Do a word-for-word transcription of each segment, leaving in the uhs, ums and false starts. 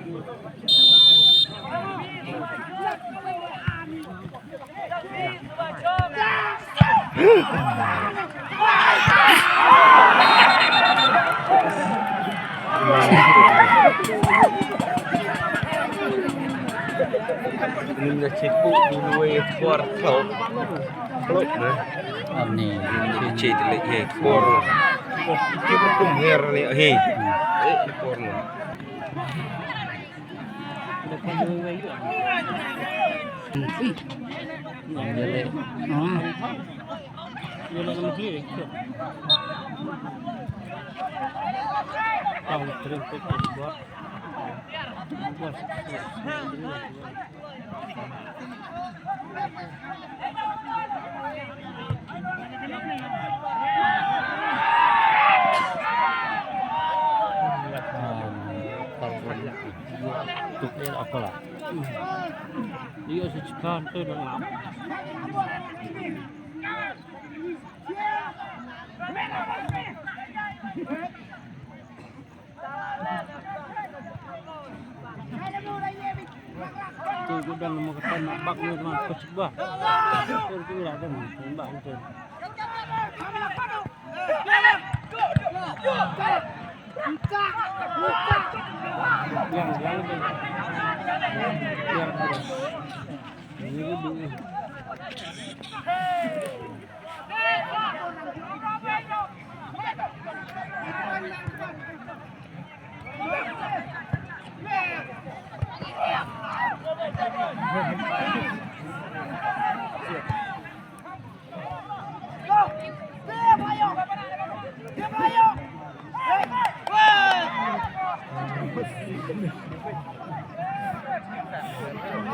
Nim da check book dulu e por kau. Klok na. Ani. Che de le ye por. Ki kum her ni he. Eh, por no. Tuk el apalah. Iya, sekitar tu dah lama. Te ku dang mo kata nak bak ni man ko chibah. Ko ku la dang bak tu. Yang yang yang. Ini dulu.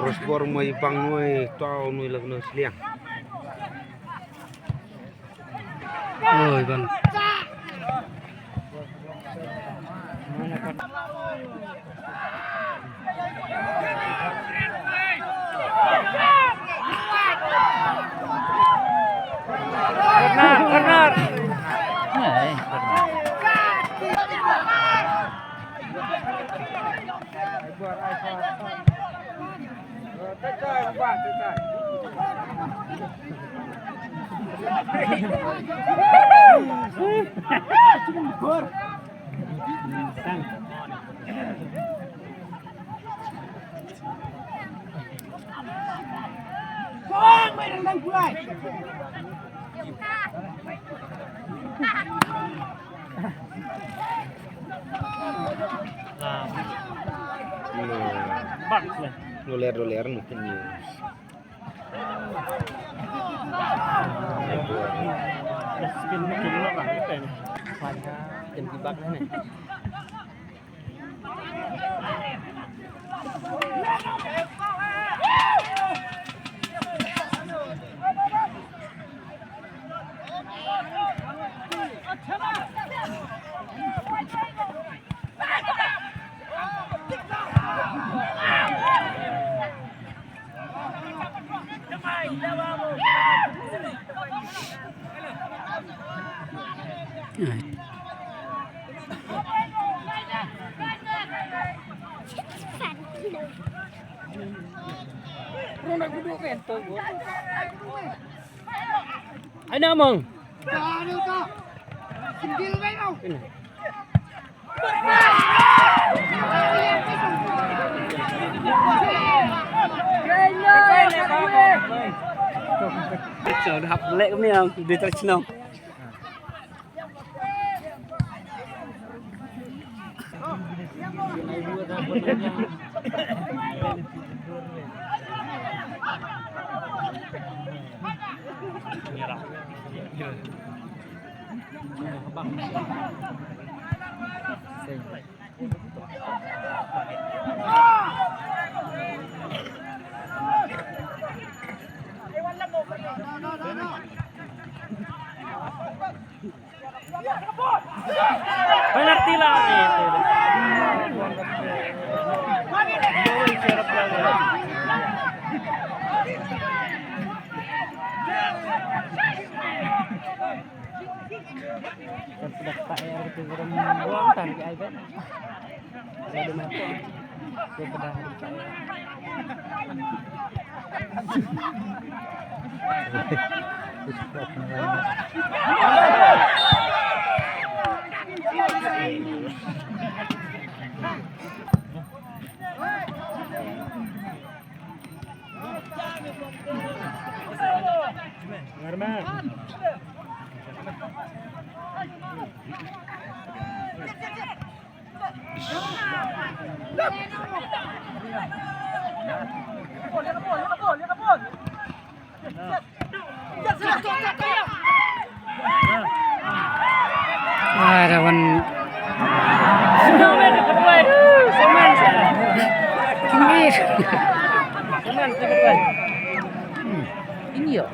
Cross ball mai pang nui tau nui lag nui sliang. Oi, ban. Corner, corner. Hai, corner. Bak le. Doler, doler, mungkin news. Dah spin mungkin lo kan, gitu ya. Pada dan dibak ni. Ai na mong. Hap lek ni ang di terchnong. Penalti lah. Kan sudah tak ya, kita belum buang, tarik aja. Ada mata. Ah, that one. Ini ya.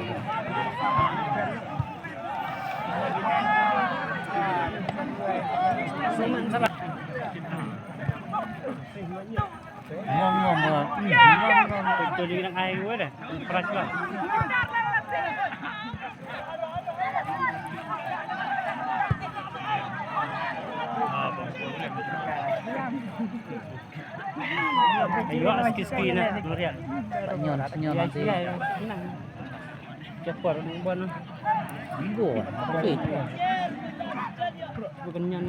Ngong, ngong, ngong. Ito din ang ayaw wala. Pras lang. Ayo, aski-aski na, Gloria. Nyon, nyon nanti. Cepat, bukan. Bukan nyan.